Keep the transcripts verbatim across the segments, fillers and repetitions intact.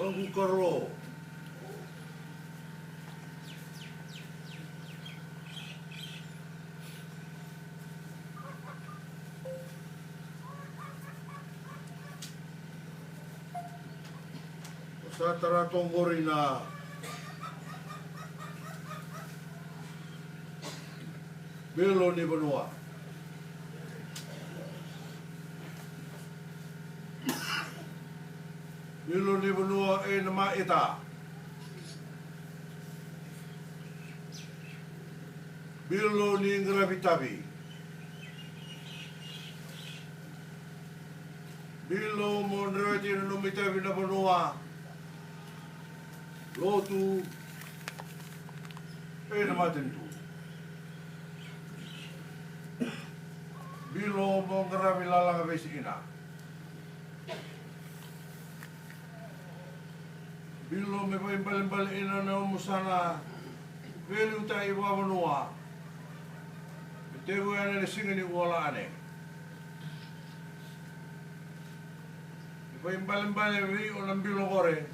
Noqu karo. O sa tara toka qori na bilo ni vanua. Bilo ni vanua e na maita. Bilo ni qaravi tavi. Bilo mo dreti na nomu itavi na vanua. Lotu. E na matanitu. Bilo mo qaravi lalaga veisiga. Bilo me vaibalebale ina na nomu sa na veiliutaki vavanua. Me tevu yani na siga ni uala ane. Me vaibalebale vei o na bilo qore.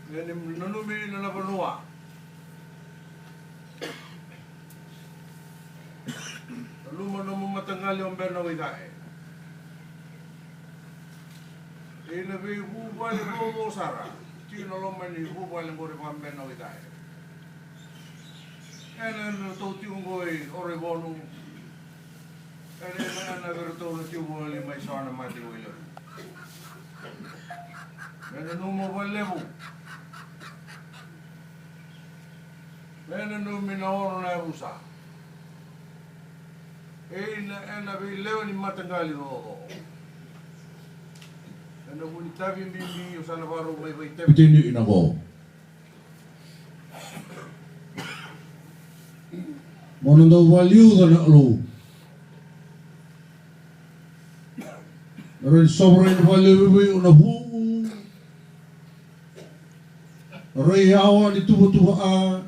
Me ni nanumi ina na vanua. Nanuma nomu mataqali o Bena Waica'e. Ina veivuvale vovo sara. Tiko na loma ni vuvale qori va Bena Waica'e. Ena ena tou tiko qoi oro i vonu. Ena ena ena vei ratou na tiko voli mai so na mate wai levu. Me nanuma valevu. Me nanumi na oro na yavusa. Ena ena vei lewe ni mataqali rogo. Ena vuni tavi bibi o sa na varau mai vai tavi tenu ina qo. Mo na dau valiuca na Alou. Na rai ni sovarai ni valevu vei o na vu. Na rai awa ni tuvatuva a.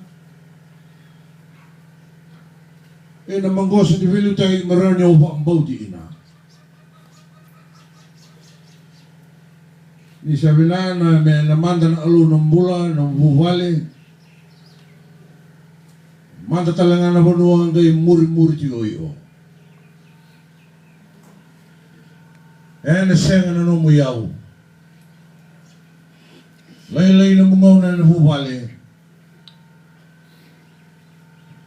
E na maqosa ni veiliutaki me rawa ni au vakabauti ina. Ni sa vinaka na me na mada na Alou na bula na vuvale. Mada tale ga na vanua qai murimuri tiko i o. Ena sega na nomu iyau. Lailai na mu gauna ena vuvale.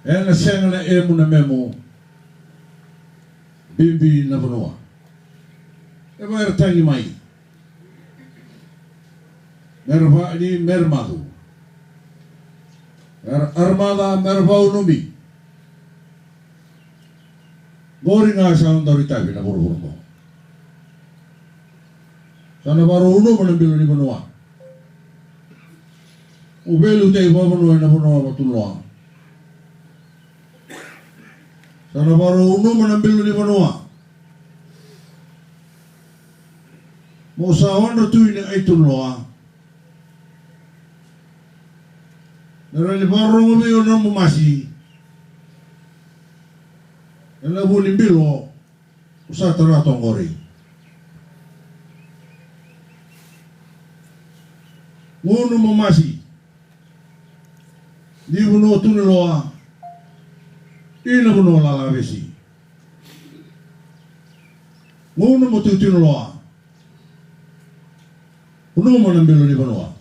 Ena sega na emu na memu. Bibi na vanua. E vaka era tagi mai. Mera vaani mera macu. Era armaca mera vaunumi. Qori ga sa dauri tavi na vuravura qo. Sa na vakarau unuma na bilo ni vanua. Mo veiliutaki vakavanua ena vanua vakatulewa. Sa na vakarau unuma na bilo ni vanua. Mo sa odra tu ina ai tulewa. Era ni vakarorogo vei au na nomu masi. Ena vu ni bilo au sa tara toka qori. Gunu mo masi. Ni vanua tu ni loa. Ina vanua lala vesi. Gunu mo tu tu ni loa. Gunu mo na bilo ni vanua.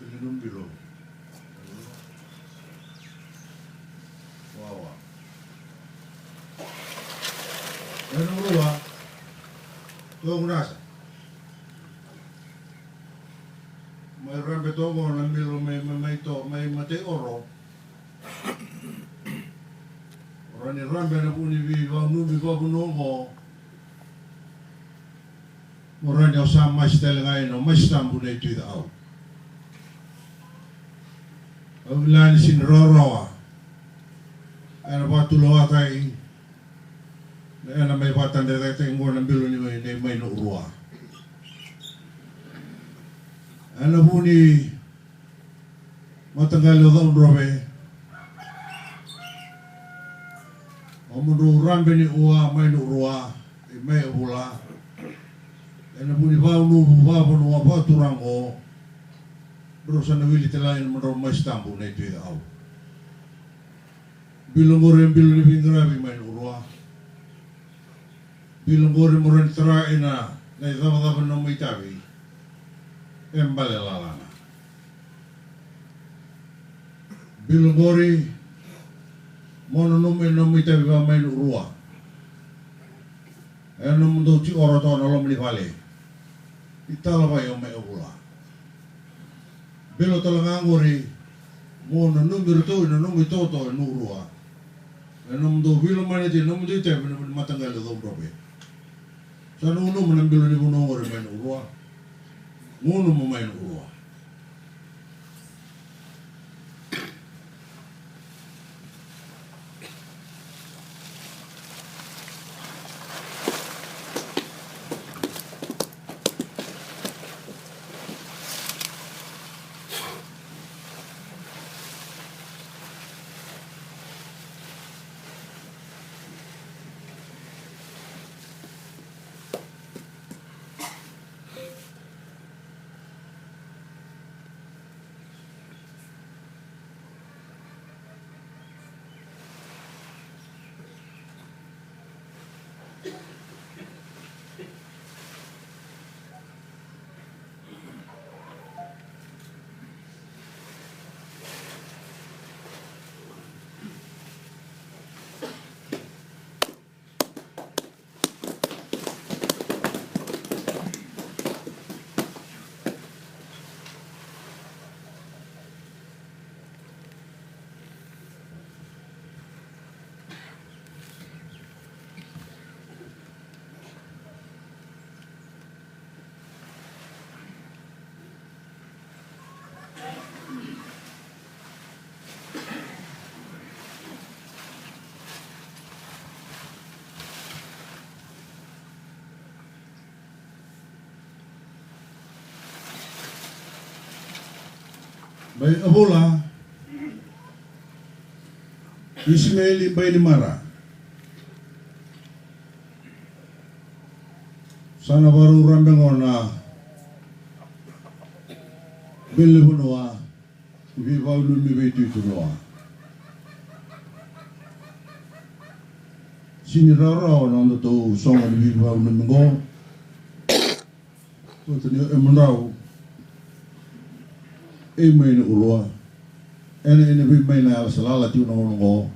Sega ni bilo. Wawa. Ena urua. Toku nasa. Mai rabe toka na bilo mai, mai, mai to, mai matei oro. Ora ni rabe na vu ni veivanubi vavanua oqo. Mo rawa ni o sa masi tale ga ina o masi tabu na i Tui Cakau. Au vila ni sini rawarawa. Ena vakatulewataki. Ena mai vakatadretaki qo na bilo ni mai, ni mai Nu'urua. Ena vu ni mataqali o Caudrove. O mudrau rabe ni ua mai Nu'urua, i mai Avula. Ena vu ni vaunubu vavanua vakaturaga oqo. Drau sa na wili tale ga ina mudrau masi tabu na i Tui Cakau. Bilo qori e bilo ni veiqaravi mai Nu'urua. Bilo qori mo rawa ni tara ina na i cavacava na nomu i tavi. E bale lalana. Bilo qori mo nanuma ina nomu i tavi va mai Nu'urua. Ena nomudou ti oro toka na loma ni vale. I Talavai o mai Avula. Bilo tale ga qori mo nanumi iratou ina nomu i toto e Nu'urua. Ena nomudou veilomaniti ina nomudou i tavi ena vu ni mataqali o Caudrove. Sa nanuma na bilo ni vanua qori mai Nu'urua. Gunu mo mai Nu'urua. Mai Avula, Isimeli Bainimara. Sa na vakarau rabe gona. Bele vanua. Veivaunumi veitutu noa. Sini rawarawa na nodatou sogo ni veivaunumi qo. Kota ni e madrau. E mai na urua. Ena ena vei mai na yala salala tiu na ono qo.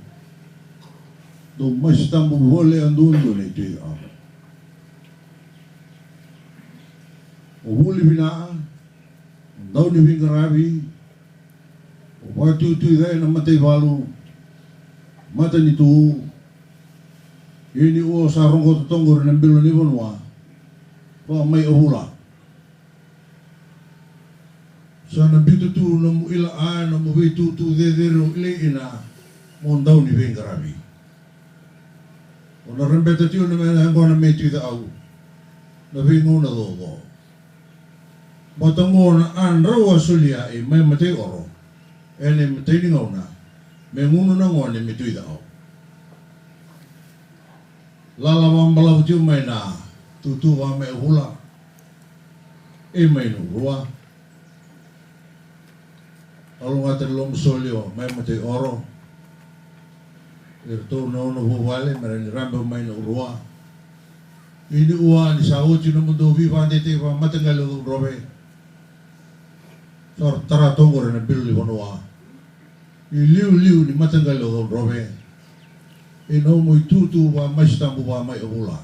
Dou masi tabu vole a duadua na itui a. O vuli vinaa. Dau ni veiqaravi. O vakatuitui cai na mataivalu. Matanitu. Ia ni o sa rogoto toqori na bilo ni vanua. Va mai Avula. Sa na biuta tu nomu ila a nomu veitutu cecere o ilei ina. Mo dau ni veiqaravi. O na rabeta tiko na mena yaqona me tuica au. Na veigauna coco. Mata gona a drau a solia e mai matai oro. Ena imatai ni gauna me gunu na gone me tuica au. Lala vabalavu tiko mai na tutu va mai Avula. E mai na urua. Alu gata ni lomasoli o mai matai oro. Iratou na ono vuvale me ra ni rabe mai na urua. Ini ua ni sa oti nomudou veivadetei vamataqali o Caudrove. Sa ra tara toqori na bilo ni vanua. I liuliu ni mataqali o Caudrove. I nomu itutu vamasi tabu va mai Avula.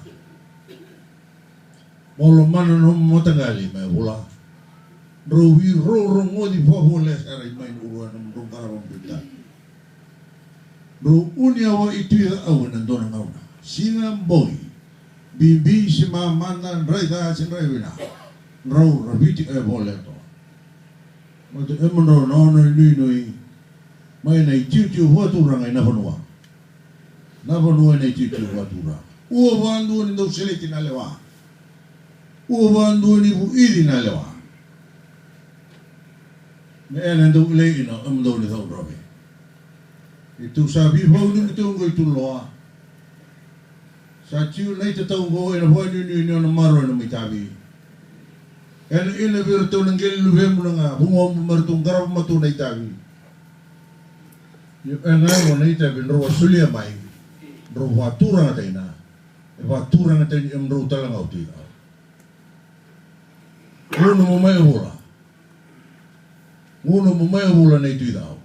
Mo lomana nomu mataqali mai Avula. Drau veirorogoci vavole sara i mai na urua na drau qarava mo itavi. Drau uni awa i tuica au ena dua na gauna. Siga bogi. Bibi se mamada drai ca se drai vina. Drau raviti e vole toa. Mata e madrau na ono i nuinui. Mai na itiutiu vakaturaga i na vanua. Na vanua ena itiutiu vakatura. Ua vadua ni dau seleti na lewa. Ua vadua ni vuici na lewa. Me ena dau ilei ina emudau ni Caudrove. I tu sa vivau ni mutu oqo i tu loa. Sa tiu na itatau oqo ena vakanuinui ni ona maro ena maitavi. Ena ina vei iratou na qele luvemu na ga vugomu me ratou qarava matua na itavi. Io, e ga e gona itavi drau a solia mai. Drau vaturagataina. E vaturagataini e drau tale ga o tui au. Gunu mo mai Avula. Gunu mo mai Avula na itui au.